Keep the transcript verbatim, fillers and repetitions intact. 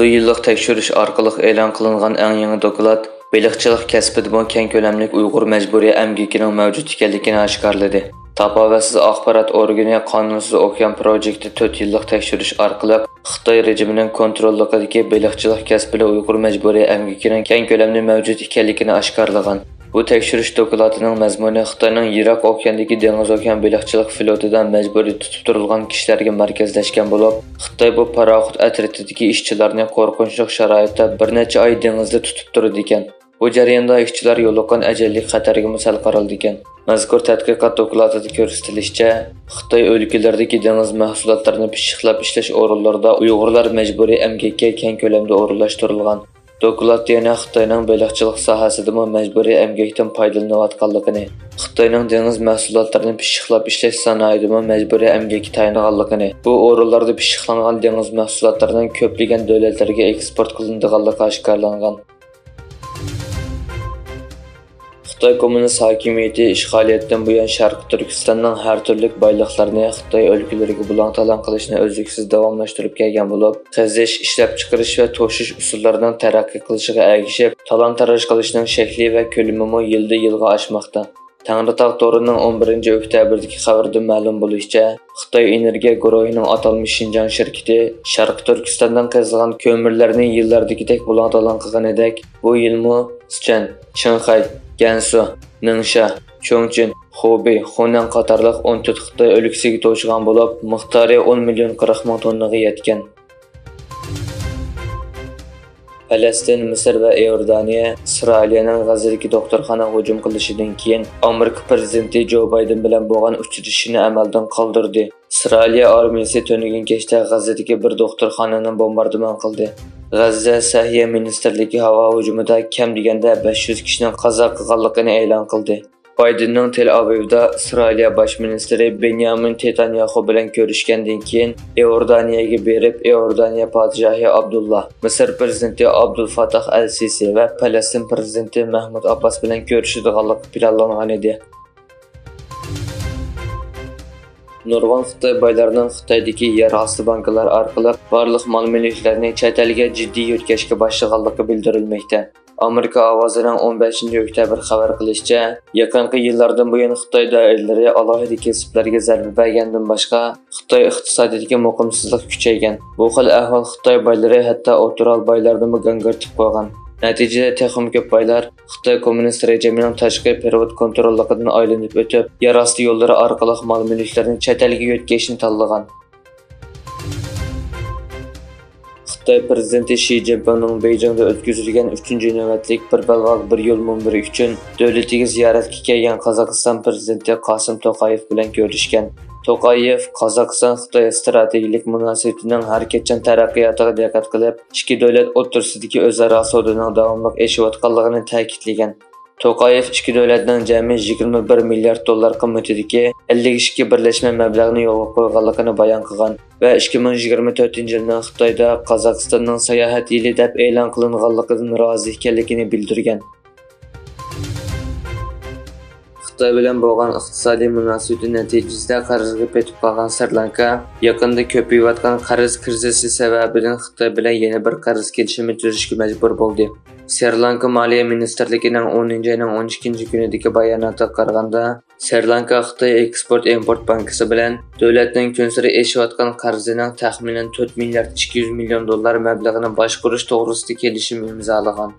بۇ يىللىق تەكشۈرۈش ئارقىلىق ئېلان قىلىنغان ئەڭ يېڭى دوكلات بېلىقچىلىق كەسپىدىمۇ كەڭ كۆلەملىك ئۇيغۇر مەجبۇرىي ئەمگىكىنىڭ مەۋجۇت ئىكەنلىكىنى ئاشكارىلىدى. تاپاۋەتسىز ئاخبارات ئورگىنى قانۇنسىز ئوكيان پروجېكتى تۆت يىللىق تەكشۈرۈش ئارقىلىق خىتاي رېجىمىنىڭ كونتروللۇقىدىكى بېلىقچىلىق كەسپىدە ئۇيغۇر مەجبۇرىي ئەمگىكىنىڭ كەڭ كۆلەمدە مەۋجۇت ئىكەنلىكىنى ئاشكارىلىغان. بۇ تەكشۈرۈش دوكلاتىنىڭ مەزمۇنى خىتاينىڭ يىراق ئوكياندىكى دېڭىز ئوكيان بېلىقچىلىق فلوتىدا مەجبۇرىي تۇتۇپ تۇرۇلغان كىشىلەرگە مەركەزلەشكەن بولۇپ، خىتاي بۇ پاراخوت ئەترىتىدىكى ئىشچىلارنى قورقۇنچلۇق شارائىتتا بىر نەچچە ئاي دېڭىزدا تۇتۇپ تۇرىدىكەن. بۇ جەرياندا ئىشچىلار يولۇققان ئەجەللىك خەتەرگىمۇ سەل قارىلىدىكەن. مەزكۇر تەتقىقات دوكلاتىدا كۆرسىتىلىشىچە، خىتاي ئۆلكىلىرىدىكى دېڭىز مەھسۇلاتلىرىنى پىششىقلاپ ئىشلەش ئورۇنلىرىدا ئۇيغۇرلار مەجبۇرىي ئەمگەككە كەڭ كۆلەمدە ئورۇنلاشتۇرۇلغان. دوكلاتتا يەنە خىتاينىڭ بېلىقچىلىق ساھەسىدىمۇ مەجبۇرىي ئەمگەكتىن پايدىلىنىۋاتقانلىقىنى، خىتاينىڭ دېڭىز مەھسۇلاتلىرىنى پىششىقلاپ ئىشلەش سانائىتىدىمۇ مەجبۇرىي ئەمگەككە تايىنغانلىقىنى، بۇ ئورۇنلاردا پىششىقلانغان دېڭىز مەھسۇلاتلىرىنىڭ كۆپلىگەن دۆلەتلەرگە ئېكسپورت قىلىنىدىغانلىقى ئاشكارىلانغان. خىتاي كوممۇنىست ھاكىمىيىتى ئىشغالىيەتتىن بۇيان شەرقىي تۈركىستاننىڭ ھەر تۈرلۈك بايلىقلىرىنى خىتاي ئۆلكىلىرىگە بۇلاڭ-تالان قىلىشنى ئۈزلۈكسىز داۋاملاشتۇرۇپ كەلگەن بولۇپ، قېزىش، ئىشلەپچىقىرىش ۋە توشۇش ئۇسۇللىرىنىڭ تەرەققىي قىلىشىغا ئەگىشىپ، تالان-تاراج قىلىشنىڭ شەكلى ۋە كۆلىمىمۇ يىلدىن-يىلغا ئاشماقتا. تەڭرىتاغ تورىنىڭ ئون بىرىنچى ئۆكتەبىردىكى خەۋىرىدىن مەلۇم بولۇشىچە، خىتاي ئېنېرگىيە گۇرۇھىنىڭ ئاتالمىش شىنجاڭ شىركىتى شەرقىي تۈركىستاندىن قېزىلغان كۆمۈرلەرنى يىللاردىكىدەك بۇلاڭ-تالان قىلغىنىدەك، بۇ يىلمۇ سىچۈەن، شىنخەي، گەنسۇ، نىڭشا، چۇڭچىن، خۇبېي، خۇنەن قاتارلىق ئون تۆت خىتاي ئۆلكىسىگە توشۇغان بولۇپ، مىقدارى ئون مىليون قىرىق مىڭ توننىغا يەتكەن. پەلەستىن، مىسىر ۋە ئىئوردانىيە ئىسرائىلىيەنىڭ غەززىدىكى دوختۇرخانىغا ھۇجۇم قىلىشىدىن كېيىن، ئامېرىكا پىرېزىدېنتى جو بايدېن بىلەن بولغان ئۇچرىشىشىنى ئەمەلدىن قالدۇردى. ئىسرائىلىيە ئارمىيىسى تۈنۈگۈن كەچتە غەززىدىكى بىر دوختۇرخانىنى بومباردىمان قىلدى. غەززە سەھىيە مىنىستىرلىكى ھاۋا ھۇجۇمىدا كەم دېگەندە بەش يۈز كىشىنىڭ قازا قىلغانلىقىنى ئېلان قىلدى. بايدېننىڭ تېل ئاۋىۋدا ئىسرائىلىيە باش مىنىستىرى بېنيامىن نېتانياخۇ بىلەن كۆرۈشكەندىن كېيىن، ئىئوردانىيەگە بېرىپ، ئىئوردانىيە پادىشاھى ئابدۇللا، مىسىر پىرېزىدېنتى ئابدۇل فاتاھ ئەل سىسى ۋە پەلەستىن پىرېزىدېنتى مەھمۇد ئابباس بىلەن كۆرۈشىدىغانلىقى پىلانلانغان ئىدى. نۇرغۇن خىتاي بايلىرىنىڭ خىتايدىكى يەر ئاستى بانكىلار ئارقىلىق بارلىق مال-مۈلۈكلىرىنى چەت ئەلگە جىددىي يۆتكەشكە باشلىغانلىقى بىلدۈرۈلمەكتە. ئامېرىكا ئاۋازىنىڭ ئون بەشىنچى ئۆكتەبىر خەۋەر قىلىشىچە، يېقىنقى يىللاردىن بۇيان خىتاي دائىرىلىرى ئالاھىدە كەسىپلەرگە زەربە بەرگەندىن باشقا، خىتاي ئىقتىسادىيىتىدىكى مۇقىمسىزلىق كۈچەيگەن. بۇ خىل ئەھۋال خىتاي بايلىرى، ھەتتا ئوتتۇرا بايلارنىمۇ گاڭگىرىتىپ قويغان. نەتىجىدە تېخىمۇ كۆپ بايلار خىتاي كوممۇنىست رېجىمىنىڭ تاشقى پېرېۋوت كونتروللۇقىدىن ئايلىنىپ ئۆتۈپ، يەر ئاستى يوللىرى ئارقىلىق مال-مۈلۈكلىرىنى چەت ئەلگە يۆتكەشنى تاللىغان. خىتاي پىرېزىدېنتى شى جىنپىڭنىڭ بېيجىڭدا ئۆتكۈزۈلگەن ئۈچىنچى نۆۋەتلىك بىر بەلباغ، بىر يول مۇنبىرى ئۈچۈن دۆلىتىگە زىيارەتكە كەلگەن قازاقىستان پىرېزىدېنتى قاسىم توقايېف بىلەن كۆرۈشكەن. توقايېف قازاقىستان-خىتاي ئىستراتېگىيەلىك مۇناسىۋىتىنىڭ ھەر قاچان تەرەققىياتىغا دىققەت قىلىپ، ئىككى دۆلەت ئوتتۇرىسىدىكى ئۆزئارا سودىنىڭ داۋاملىق ئېشىۋاتقانلىقىنى تەكىتلىگەن. توقايېف ئىككى دۆلەتنىڭ جەمئىي يىگىرمە بىر مىليارد دوللار قىممىتىدىكى ئەللىك ئىككى بىرلەشمە مەبلەغنى يولغا قويغانلىقىنى بايان قىلغان ۋە ئىككى مىڭ يىگىرمە تۆتىنچى يىلنىڭ خىتايدا قازاقىستاننىڭ ساياھەت يىلى دەپ ئېلان قىلىنغانلىقىدىن رازى ئىكەنلىكىنى بىلدۈرگەن. خىتاي بىلەن بولغان ئىقتىسادىي مۇناسىۋىتى نەتىجىسىدە قەرزگە پېتىپ قالغان سرىلانكا يېقىندا كۆپىيىۋاتقان قەرز كىرىزىسى سەۋەبىدىن خىتاي بىلەن يەنە بىر قەرز كېلىشىمى تۈزۈشكە مەجبۇر بولدى. سرىلانكا مالىيە مىنىستىرلىكىنىڭ ئونىنچى ئاينىڭ ئون ئىككىنچى كۈنىدىكى باياناتىغا قارىغاندا، سرىلانكا خىتاي ئېكسپورت ئىمپورت بانكىسى بىلەن دۆلەتنىڭ كۈنسېرى ئېشىۋاتقان قەرزىنىڭ تەخمىنەن تۆت مىليارد ئىككى يۈز مىليون دوللار مەبلىغىنى باشقۇرۇش توغرىسىدا كېلىشىم ئىمزالىغان.